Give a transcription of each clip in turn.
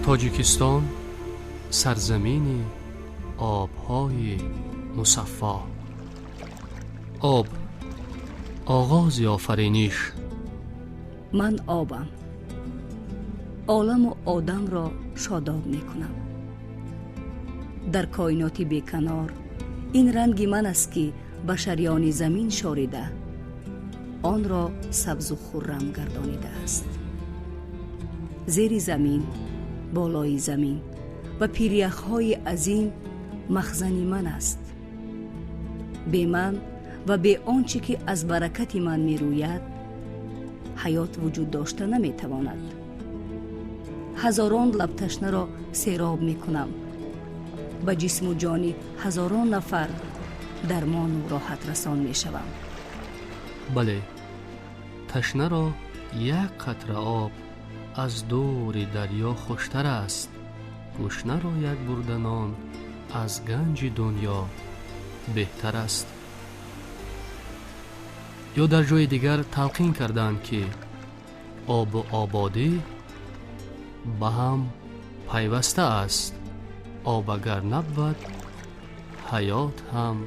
Тоҷикистон сарзамини обҳои мусаффо. Об оғози офариниш. Ман обам, оламу одамро шодоб мекунам. Дар коиноти беканор ин ранги ман аст, ки ба шарёни замин шорида, онро сабзу хуррам гардонидааст. Зери замин, болои замин ва пиряхҳои азим махзани ман аст. Бе ман ва бе он чӣ ки аз баракати ман мерӯяд, ҳаёт вуҷуд дошта наметавонад. Ҳазорон лабташнаро сероб мекунам, ба ҷисму ҷони ҳазорон нафар дармону роҳатрасон мешавам. Бале, ташнаро як қатра об аз дури дарё хуштар аст, гушнаро як бурда нон аз ганҷи дунё беҳтар аст. Ё дар ҷои дигар талқин кардаанд, ки обу ободӣ ба ҳам пайваста аст, об агар набвад, ҳаёт ҳам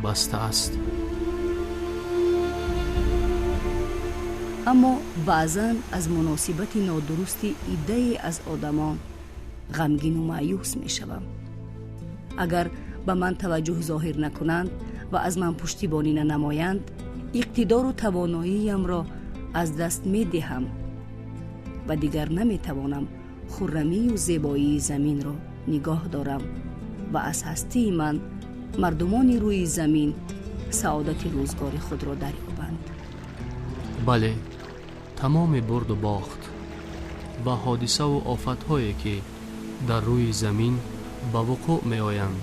баста аст. Аммо баъзан аз муносибати нодурусти иддае аз одамон ғамгину маъюс мешавам. Агар ба ман таваҷҷӯҳ зоҳир накунанд ва аз ман пуштибонӣ нанамоянд, иқтидору тавоноиямро аз даст медиҳам ва дигар наметавонам хуррамию зебоии заминро нигоҳ дорам ва аз ҳастии ман мардумони рӯи замин саодати рӯзгори худро дарёбанд. Бале, тамоми бурду бохт ва ҳодисаву офатҳое, ки дар рӯи замин ба вуқӯъ меоянд,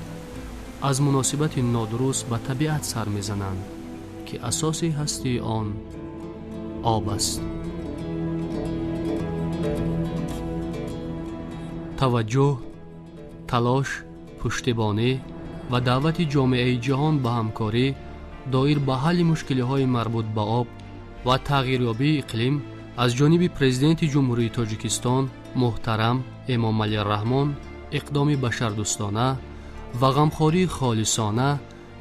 аз муносибати нодуруст ба табиат сар мезананд, ки асоси ҳастии он об аст. Таваҷҷӯҳ, талош, пуштибонӣ ва даъвати ҷомеаи ҷаҳон ба ҳамкорӣ доир ба ҳалли мушкилиҳои марбут ба об ва тағйирёбии иқлим аз ҷониби Президенти Ҷумҳурии Тоҷикистон муҳтарам Эмомалӣ Раҳмон иқдоми башардӯстона ва ғамхории холисона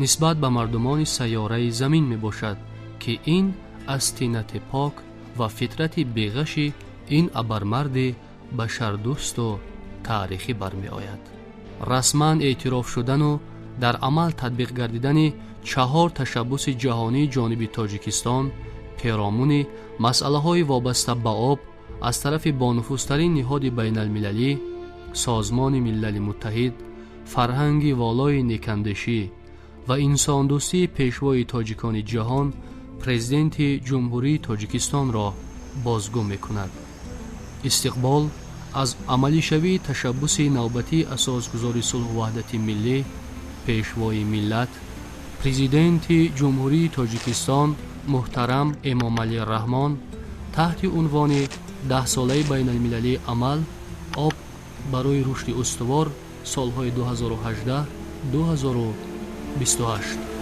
нисбат ба мардумони сайёраи замин мебошад, ки ин аз тинати пок ва фитрати беғаши ин абармарди башардӯсту таърихӣ бармеояд. Расман эътироф шудану дар амал татбиқ гардидани чаҳор ташаббуси ҷаҳонии ҷониби Тоҷикистон перомуни масъалаҳои вобаста ба об аз тарафи бонуфузтарин ниҳоди байналмилалӣ, Созмони Милали Муттаҳид, фарҳанги волои некандешӣ ва инсондӯстии пешвои тоҷикони ҷаҳон, Президенти Ҷумҳурии Тоҷикистонро бозгӯ мекунад. Истиқбол аз амалишавии ташаббуси навбатии асосгузори сулҳу ваҳдати миллӣ, пешвои миллат, Президенти Ҷумҳурии Тоҷикистон муҳтарам Эмомалӣ Раҳмон таҳти унвони Даҳсолаи байналмилалии амал «Об барои рушди устувор» солҳои 2018-2028.